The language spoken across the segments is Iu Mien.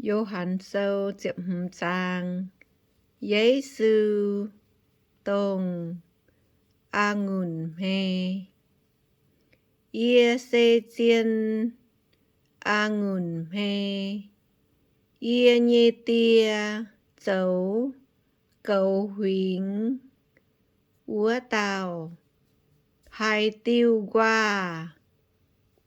Yo^han Sou ziepc hmz zaang. Yesu dongh a'ngunc hmei. Yie se zien a'ngunc hmei. Yie nyei Die zoux goux huingx wuov dauh. Haaix diuh nquaah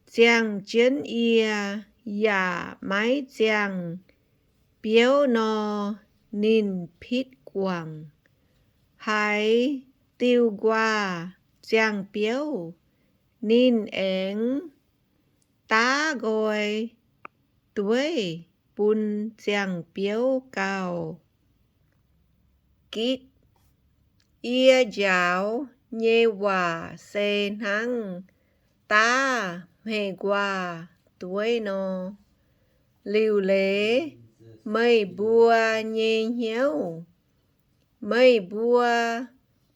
ziangh jienv yie yaac maiv ziangh biouv nor, ninh pitv guangc. Haaix diuh nquaah ziangh biouv, ninh aengx daav nqoi dueiv bun ziangh biouv gauh gitv. Yie njaaux nyei waac se hnangv daav hmeiv nquaah dueiv nor. Liuc leiz meih mbuo nyei hnyouv, meih mbuo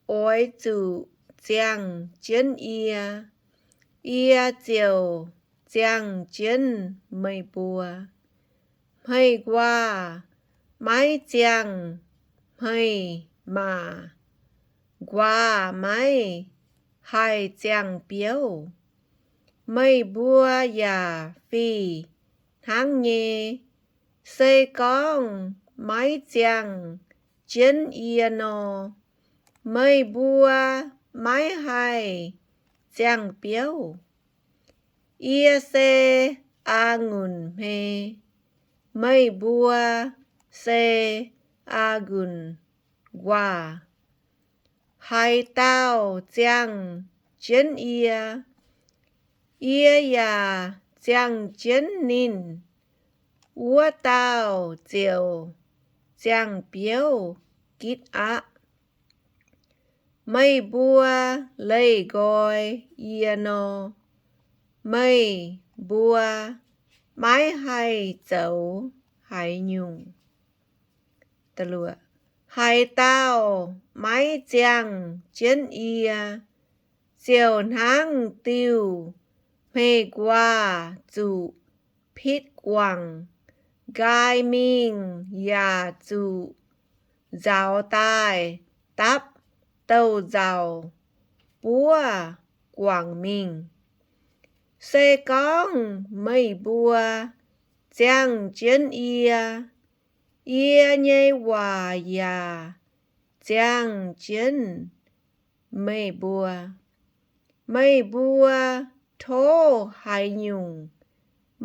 oix zuqc ziangh jienv yie, yie ziouc ziangh jienv meih mbuo. Hmeiv nquaah maiv ziangh hmeiv maac, nquaah maiv haih ziangh biouv. Meih mbuo yaac fih hnangv nyei. Se gorngv maiv ziangh jienv yie nor, meih mbuo maiv haih ziangh biouv. Yie se a'ngunc hmei, meih mbuo se a'ngunc nquaah. Haaix dauh ziangh jienv yie, yie yaac ziangh jienv ninh, wuov dauh ziouc ziangh biouv gitv aqv. Meih mbuo leih nqoi yie nor, meih mbuo maiv haih zoux haaix nyungc. Haaix dauh maiv ziangh jienv yie, ziouc hnangv diuh hmeiv nquaah zuqc pitv guangc, nqaai mingh yaac zuqc nzaaux daaih dapv douz-nzauc buov guangc mingh. Se gorngv meih mbuo ziangh jienv yie, yie nyei waac yaac ziangh jienv meih mbuo. Meih mbuo tov haaix nyungc,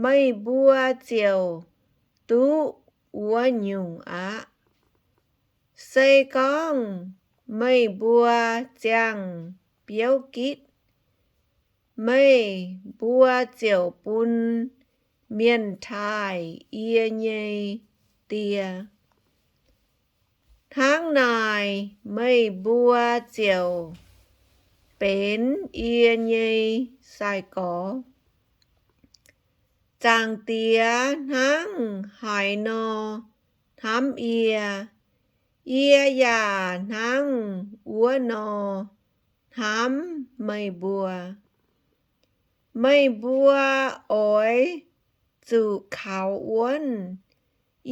meih mbuo ziouc duqv wuov nyungc aqv. Se gorngv meih mbuo ziangh biouv gitv, meih mbuo ziouc bun mienh taaih yie nyei Die. Hnangv naaic meih mbuo ziouc benx yie nyei sai-gorx. Zaangc Diex hnangv haaix nor hnamv yie, yie yaac hnangv wuov nor hnamv meih mbuo. Meih mbuo oix zuqc kaux wuonv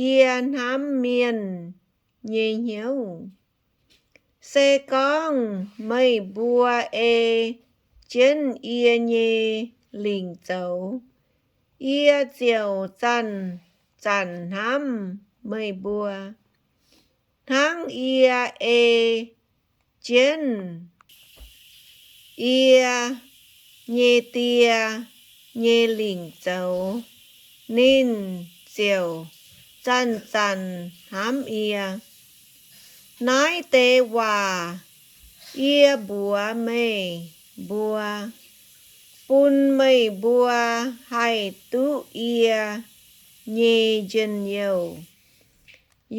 yie hnamv mienh nyei hnyouv. Se gorngv meih mbuo ei jienv yie nyei lingc zoux, yie ziouc zanc-zanc hnamv meih mbuo, hnangv yie ei jienv yie nyei Die nyei lingc zoux, ninh ziouc zanc-zanc hnamv yie. Naaiv deix waac yie mbuox meih mbuo, bun meih mbuo haih duqv yie nyei njien-youh,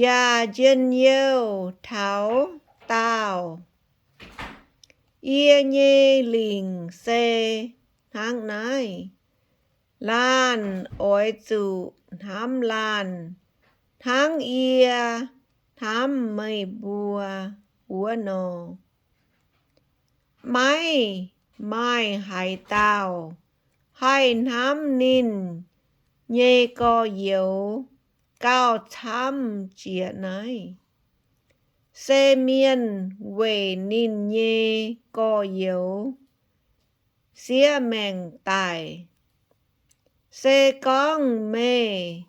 yaac njien-youh taux daauh. Yie nyei lingc se hnangv naaiv. Laanh oix zuqc hnamv laanh, hnangv yie hnamv meih mbuo wuov nor. Maiv maaih haaix dauh haih hnamv ninh nyei gorx-youz gauh camv jiex naaiv, se mienh weic ninh nyei gorx-youz siev maengc daic. Se gorngv meih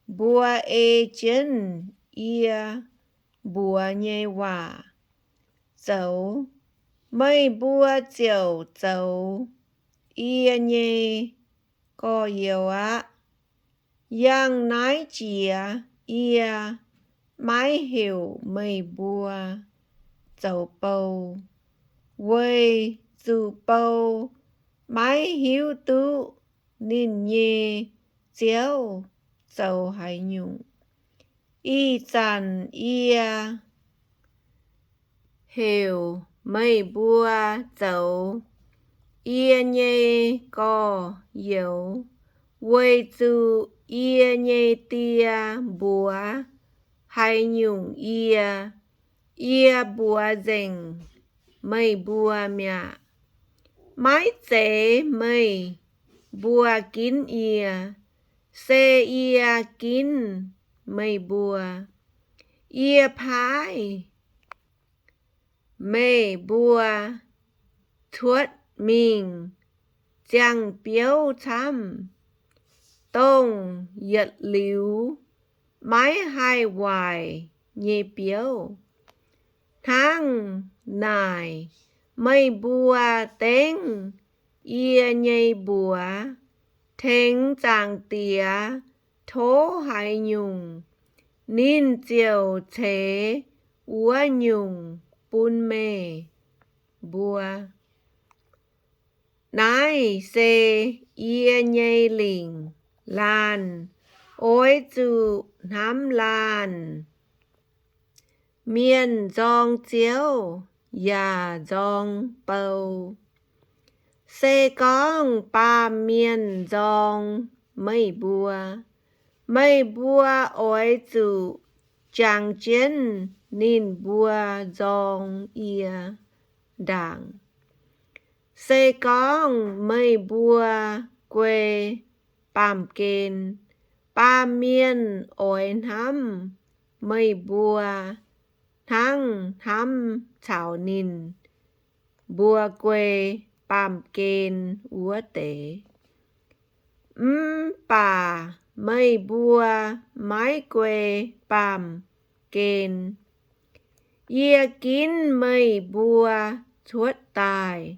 mbuo ei jienv yie mbuox nyei waac zoux, meih mbuo ziouc zoux yie nyei gorx-youz aqv. Yangh naaiv jiex yie maiv heuc meih mbuo zoux bou, weic zuqc bou maiv hiuv duqv ninh nyei ziouv zoux haaix nyungc. Ih zanc yie heuc meih mbuo zoux yie nyei gorx-youz, weic zuqc yie nyei Die mbuox haaix nyungc yie, yie mbuox nzengc meih mbuo mi'aqv. Maiv zeiz meih mbuo ginv yie, se yie ginv meih mbuo. Yie paaiv meih mbuo cuotv mingh ziangh biouv camv, dongh yietc liuz maiv haih waaic nyei biouv. Hnangv naaic, meih mbuo dengv yie nyei mbuox tengx Zaangc Diex tov haaix nyungc, ninh ziouc ceix wuov nyungc bun meih mbuo. Naaiv se yie nyei lingc laanh, oix zuqc hnamv laanh. Mienh nzorng Ziouv yaac nzorng bou. Se gorngv baamh mienh nzorng meih mbuo, meih mbuo oix zuqc jangx jienv ninh mbuo nzorng yie ndaangc. Se gorngv meih mbuo guei baamh gen, baamh mienh oix hnamv meih mbuo hnangv hnamv caux ninh mbuo guei baamh gen wuov deix. Mv baac meih mbuo maiv guei baamh gen. Yie ginv meih mbuo cuotv daaih,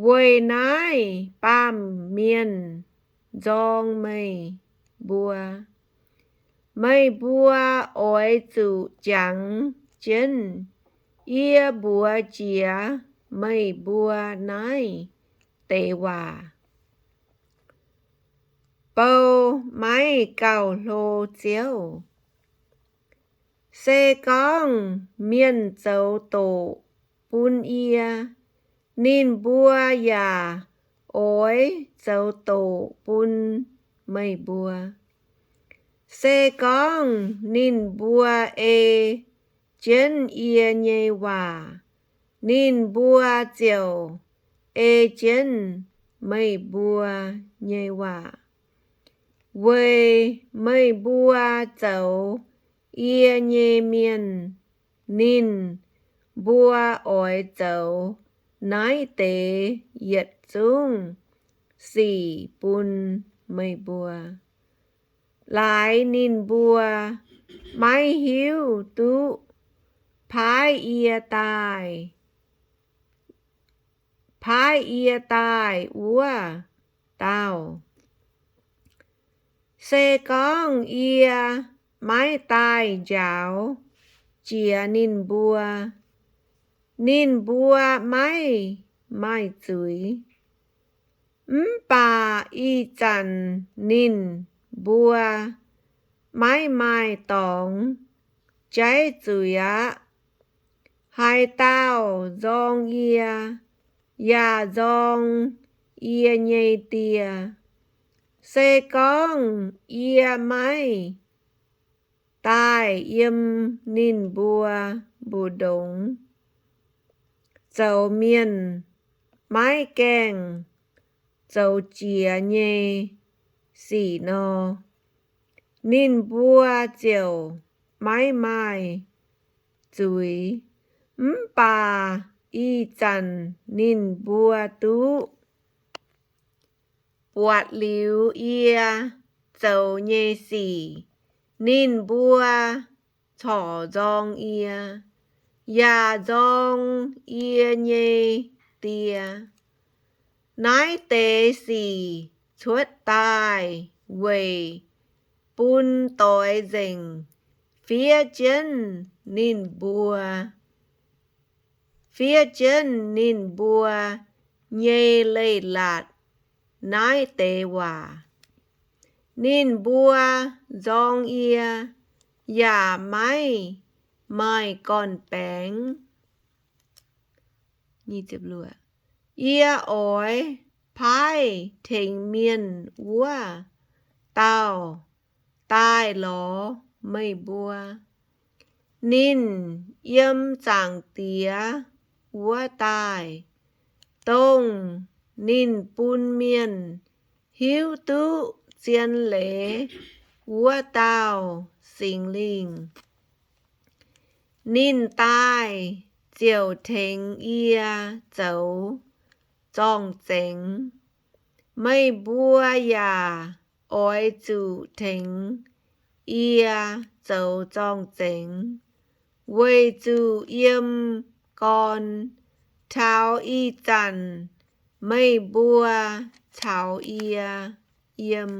weic naaiv baamh mienh nzorng meih mbuo. Meih mbuo oix zuqc jangx jienv yie mbuox jiex meih mbuo naaiv deix waac. Bou maiv gauh hlo Ziouv. Se gorngv mienh zoux doqc bun yie, ninh mbuo yaac oix zoux doqc bun meih mbuo. Se gorngv ninh mbuo ei jienv yie nyei waac, ninh mbuo ziouc ei jienv meih mbuo nyei waac. Weic meih mbuo zoux yie nyei mienh, ninh mbuo oix zoux naaiv deix yietc zungv sic bun meih mbuo. Laaix ninh mbuo maiv hiuv duqv paaiv yie daaih, paaiv yie daaih wuov dauh. Se gorngv yie maiv daaih njaaux jiex ninh mbuo, ninh mbuo maiv maaih zuiz. Mv baac ih zanc ninh mbuo maiv maaih dorngx jaiv zuiz aqv. Haaix dauh nzorng yie, yaac nzorng yie nyei Die. Se gorngv yie maiv daaih yiem ninh mbuo mbu'ndongx zoux mienh maiv gaengh zoux jiex nyei sic nor, ninh mbuo ziouc maiv maaih zuiz. Mv baac ih zanc ninh mbuo duqv buatc liuz yie zoux nyei sic, ninh mbuo corc nzorng yie, yaac nzorng yie nyei Die. Naaiv deix sic cuotv daaih weic bun doix nzengc fiev jienv ninh mbuo, fiev jienv ninh mbuo nyei leiz-latc naaiv deix waac. Ninh mbuo nzorng yie yaac maiv maaih gorn-baengx. Yie oix paaiv tengx mienh wuov dauh daaih lorz meih mbuo. Ninh yiem Zaangc Diex wuov daaih, dongh ninh bun mienh hiuv duqv zien leiz wuov dauh Singx Lingh. Ninh daaih ziouc tengx yie zoux zorng-zengx. Meih mbuo yaac oix zuqc tengx yie zoux zorng-zengx, weic zuqc yiem gorn taux ih zanc meih mbuo caux yie yiem.